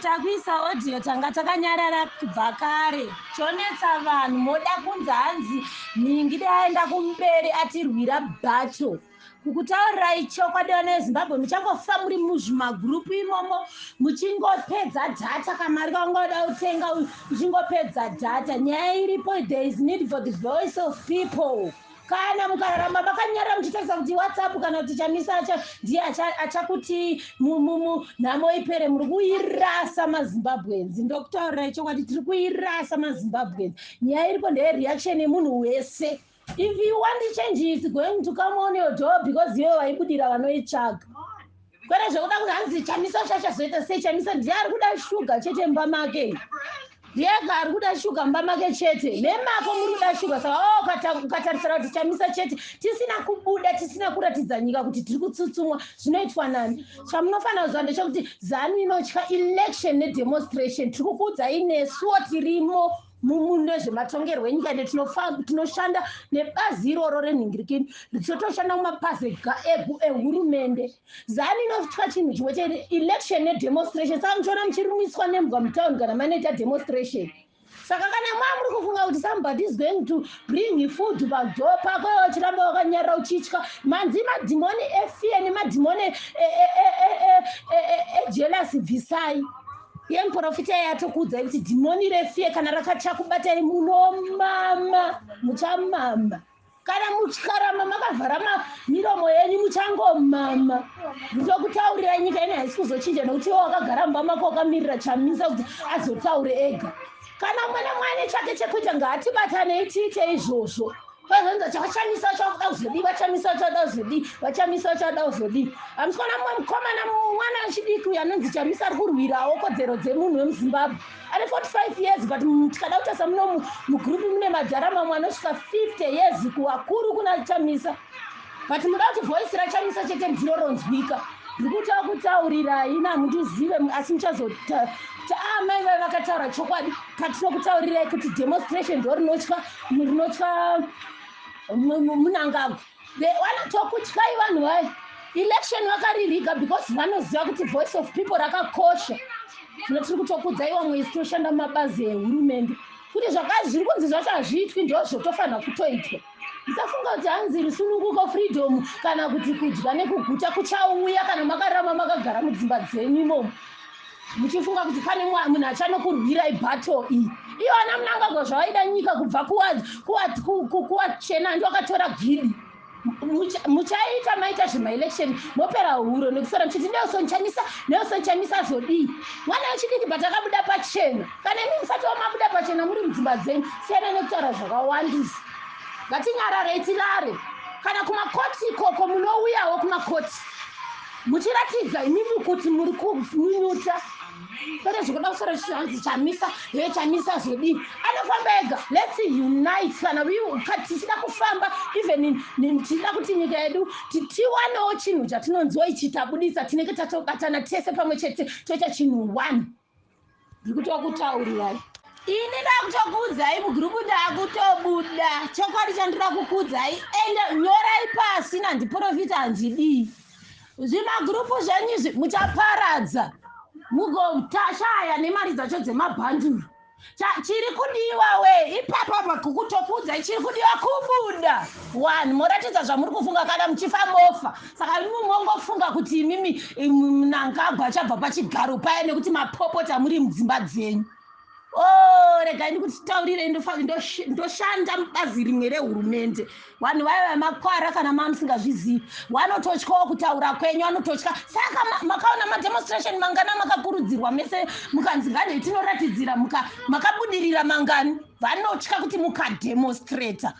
Takuisa audio. Tanga takanyarara kubva kare. Chonetsa vanhu, moda kunzi hanzi nhingi aenda kumberi atirwira battle. Kukutaurirai chokwadi, vana veZimbabwe, muchangofa muri muzvimagurupu imomo muchingopedza data. Kamari kaungoda kutenga uchingopedza data. Nyaya iripo, there is need for the voice of people. Kana mukararamba makanyarara muchitarisa kuti WhatsApp kana kuti Chamisa ndiye achakuti nhamo ipere, muri kuirasa, maZimbabweans. Ndokutaurirai chokwadi, tiri kuirasa, maZimbabweans. Nyaya iripo ndeyereaction yemunhu wese. If you want change, is going to come on your door because iwe waibudira vanoitsvaga, kwete zvekuda kuti hanzi Chamisa chachazoita sei. Chamisa ndiye ari kuda shuga chete mumba make. Ndiyega ari kuda shuga mumba make chete. Nemako muri kuda shuga. Saka oh, ukatarisira kuti Chamisa chete, tisina kubuda, tisina kuratidza nyika kuti tiri kutsutsumwa, zvinoitwa nani? Chamunofanira kuziva ndechekuti ZANU inotya election nedemonstration. Tiri kukuudzai, nesuwo tirimo mune zvematongerwo enyika ende tinoshanda nebazi iroro renhingirikini. Totoshanda mumapazi ehurumende. ZANU inotya chinhu chimwe chete, election nedemonstration. Saka muchiona muchirumiswa nembwa mutauni kana manoita demonstration. Saka kana maa muri kufunga kuti somebody is going to bring food padoor pako, iwe uchiramba wakanyarara uchitya manzi madhimoni efear nemadhimoni ejealousy, bvisai. Iye muprofita yatokuudzai kuti dhimoni refear kana rakachakubatai, munomama, muchamama. Kana muchikaramba makavhara miromo yenyu, muchangomama. Ndokutaurirai, nyika ino haisi kuzochinja nekuti iwe wakagara mumba mako wakamirira Chamisa kuti azotaure ega. Kana mumwe nemwe ane chake chekuita, ngaatibatanei tiite izvozvo. Kwazonza chakachamisa chakuda kuzodii, vachamisa chada kuzodii, vachamisa chada kuzodii? Hamusi kuona mumwe mukomana, mwana wechidiki uyu anonzi Chamisa, ari kurwirawo kodzero dzemunhu wemuZimbabwe? Ane 45 years, but tikada kutarisa muno mugurupu mune madhara mamwe anosvika 50 years kuvakuru kuna Chamisa, but muda kuti voice raChamisa chete ndiro ronzwika. Ndiri kuta kutaurirai namundizive, asi muchazota kuti amai vai vakataura chokwadi. Patinokutaurirai kuti demonstration ndo rinotya Munangagwa, vanotokutyai vanhu vai. Election vakaririga because vanoziva kuti voice of people rakakosha. Zvino tiri kutokudzai vamwe isi tinoshanda mumabazi ehurumende kuti zvaka zviri kunzi zvacho hazviitwi, ndo zvotofanira kutoitwa. Musafunga kuti hanzi rusununguko, freedom, kana kuti kudya nekuguta kuchauya kana makarama makagara mudzimba dzenyu imomo muchifunga kuti pane munhu achanokurwirai battle iyi. Iyo ana Munangagwa zvavaida nyika kubva kuwachena, handi wakatora gidi. Muchaita maita zvemaelection, mopera huro nekusara muchiti Nelson Chamisa, Nelson Chamisa azodii? Mwana wechidiki, but akabuda pachena. Kana imi musati wamabuda pachena muri mudzimba dzenyu, siyana nekutaura zvakawandisa. Ngatinyararei tirare. Kana kumakoti ikoko, munouyawo kumakoti muchiratidza imimi kuti muri kunyunyuta, kwete zvekuda kusara hanzi Chamisa he, Chamisa azodii? Anofamba ega. Let's unite. Kana tichida kufamba, even tichida kuti nyika yedu tiwanewo chinhu chatinonziwo ichi tabudisa, tinenge tatobatana tese pamwe chete, toita chinhu one. Ndiri kutokutaurirai ini, ndakutokuudzai mugurupu, ndakutobuda. Chokwadi chandinoda kukuudzai, ende nyorai pasi, nandiprofita handidii. Zvimagurupu zvenyu izvi muchaparadza, mugotashaya nemari dzacho dzemabhanduru. Chiri kudiwa we ipapapa kukutokuudzai, chiri kudiwa kubuda one, moratidza zvamuri kufunga. Kana muchifa, mofa. Saka imi mongofunga kuti imimi Mnangagwa achabva pachigaro paya nekuti mapopota muri mudzimba dzenyu? O, regai ndikutaurire, ndoshanda mubazi rimwe rehurumende. Vanhu vaya vemakwara, kana maa musingazvizivi, vanototyawo kutaura kwenyu, vanototya. Saka makaona mademonstration mangana makakurudzirwa mese mukanzi ngandei tinoratidzira, makabudirira mangani? Vanotya kuti mukademonstrata,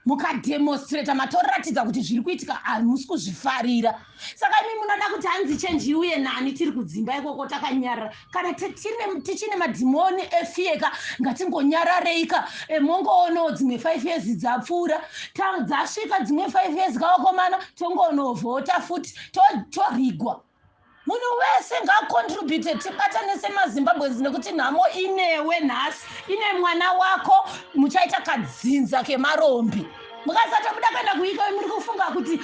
mukademonstrata matoratidza kuti zviri kuitika hamusi kuzvifarira. Saka imi munoda kuti hanzi change iuye nani tiri kudzimba ikoko takanyarara? Kana tichine madhimoni efear ka, ngatingonyarareika. Mongoonawo dzimwe 5 years dzapfuura, dzasvika dzimwe 5 years kavakomana, tongonovhota futi, torigwa. Munhu wese ngaacontribute, tibatane semaZimbabweans, nekuti nhamo inewe nhasi, ine mwana wako. Muchaita kadzinza kemarombi. Mukasatobuda kuenda kuiko, muri kufunga kuti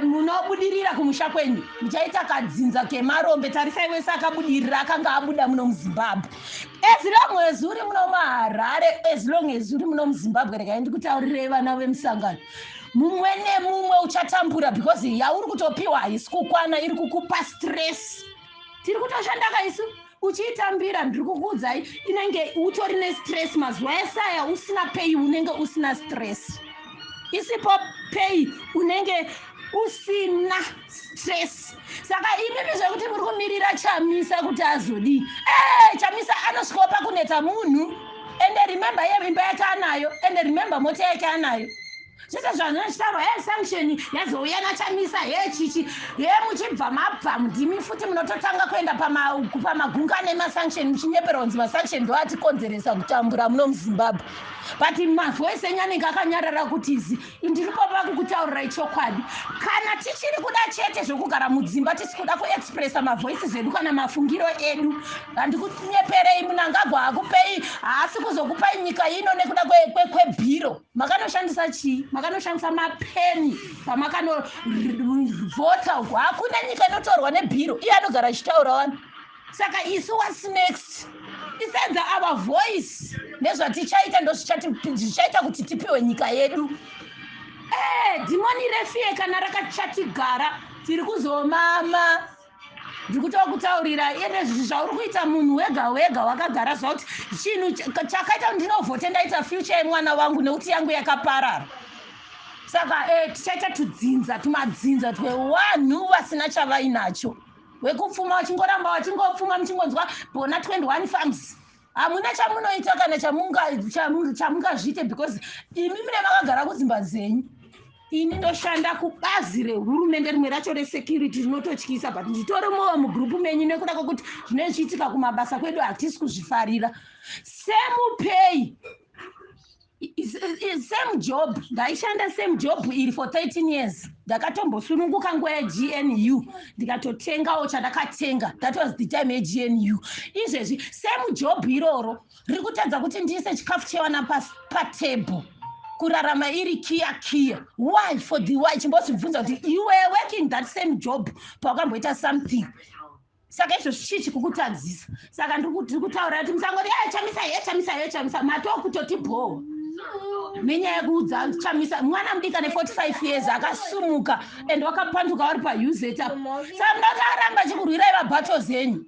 munobudirira kumusha kwenyu, muchaita kadzinza kemarombe. Tarisai wese akabudirira akanga abuda muno muZimbabwe. As long as uri muno muHarare, as long as uri muno muZimbabwe, regai ndikutaurirei, vana vemusangano, mumwe nemumwe uchatambura because yauri kutopiwa haisi kukwana, iri kukupa stress. Tiri kutoshanda kaisu, uchiitambira, ndiri kukuudzai, inenge utori nestress mazuva ese aya. Usina pay unenge usina stress, isipo pay unenge usina stress. Saka imimi zvekuti muri kumirira Chamisa kuti azodii, Chamisa anosvikawo pakunetsa munhu. Ende remember, ye imba yake anayo, ende remember, mota yake anayo. Zvese zvanochitaurwa, he sanction yazouya naChamisa, he chichi, he muchibva mabva, ndimi futi munototanga kuenda pamagungano emasanction, muchinyepera kunzi masanction ndo atikonzeresa kutambura muno muZimbabwe. But mavoice enyu anenge akanyarara kuti izi. Ndiri papa kukutaurirai chokwadi. Kana tichiri kuda chete zvekugara mudzimba, tisi kuda kuexpressa mavoices edu kana mafungiro edu, handikunyeperei, Munangagwa hakupei, haasi kuzokupai nyika ino nekuda kwebhiro. Makanoshandisa chii? Makanoshandisa mapeni pamakanovhota uko. Hakuna nyika inotorwa nebhiro, iye anogara achitaura wani. Saka isu, what's next? Isenza our voice nezvatichaita ndo zvichaita kuti tipiwe nyika yedu. Dhimoni refear kana rakachatigara, tiri kuzomama. Ndiri kutokutaurira, ende zvauri kuita munhu wega wega wakagara zvakuti chinhu chakaita kuti ndinovhote, ndaita future yemwana wangu, nekuti yangu yakaparara. Saka tichaita tudzinza, tumadzinza twevanhu vasina chavainacho, wekupfuma vachingoramba vachingopfuma, muchingonzwa bona 21 farms. Hamuna chamunoita kana chamungazviite because imi mune makagara kudzimba dzenyu. Ini ndoshanda kubazi rehurumende, rimwe racho resecurity rinototyisa, but nditori mowa mugrupu menyu nekuda kwekuti zvinenge zvichiitika kumabasa kwedu hatisi kuzvifarira. Same pay, same job, ndaishanda same job iri for 13 years. Ndakatombosununguka nguva yeGNU, ndikatotengawo chandakatenga. That was the time yeGNU. Izvezvi same job iroro riri kutadza kuti ndiise chikafu chevana patable, kurarama iri kiya kiya. Why? For the why? Chimbozvibvunza kuti you were working that same job pawakamboita something. Saka izvozvi chii chikukutadzisa? Saka ndiri kutaura kuti musangoti, "E Chamisa, ye Chamisa, ye Chamisa." Matokutoti bhowa nenyaya yekuudza Chamisa. Mwana mudiki ane 45 years akasumuka and wakapanduka vari paUZ. Saka muda kuti aramba achikurwirai mabattles enyu,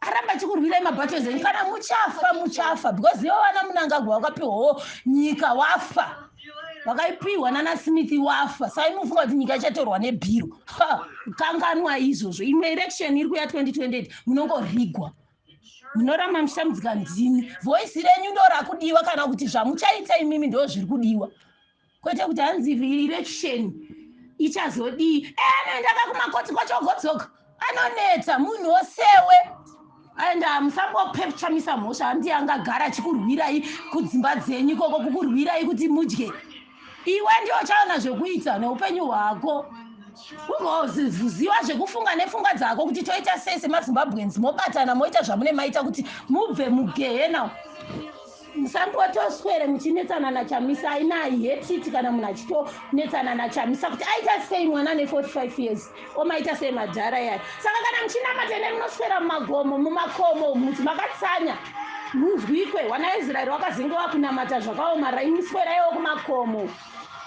aramba achikurwirai mabattles enyu? Kana muchafa, muchafa, because ivo vana Munangagwa vakapiwawo nyika, wafa, vakaipiwa nana Smith, wafa. Saka imufunga kuti nyika ichatorwa nebhiro? Kanganwa izvozvo. Imwe election iri kuya 2028, munongorigwa, munoramba muchitambudzika. Ndimi, voice renyu ndo rakudiwa, kana kuti zvamuchaita imimi ndo zviri kudiwa, kwete kuti hanzi election ichazodii. Anoendaka kumakoti kwacho, ogodzoka, anonetsa munhu wosewe. And musangope Chamisa mhosva. Handiye angagara achikurwirai kudzimba dzenyu ikoko, kukurwirai kuti mudye. Iwe ndiwo chaona zvekuita neupenyu hwako, ugoziva zvekufunga nepfungwa dzako kuti toita sei semaZimbabweans. Mobatana, moita zvamune maita kuti mubve mugehena. Musangotoswere muchinetsana naChamisa. Aina hatiti kana munhu achitonetsana naChamisa kuti aita sei, mwana ne45 years omaita sei, madhara yaya. Saka kana muchinamata, ene munoswera mumagomo, mumakomo, muti makatsanya, munzwikwe. Wana Israeri wakazenge wakunamata zvakaoma, raimusweraiwo kumakomo.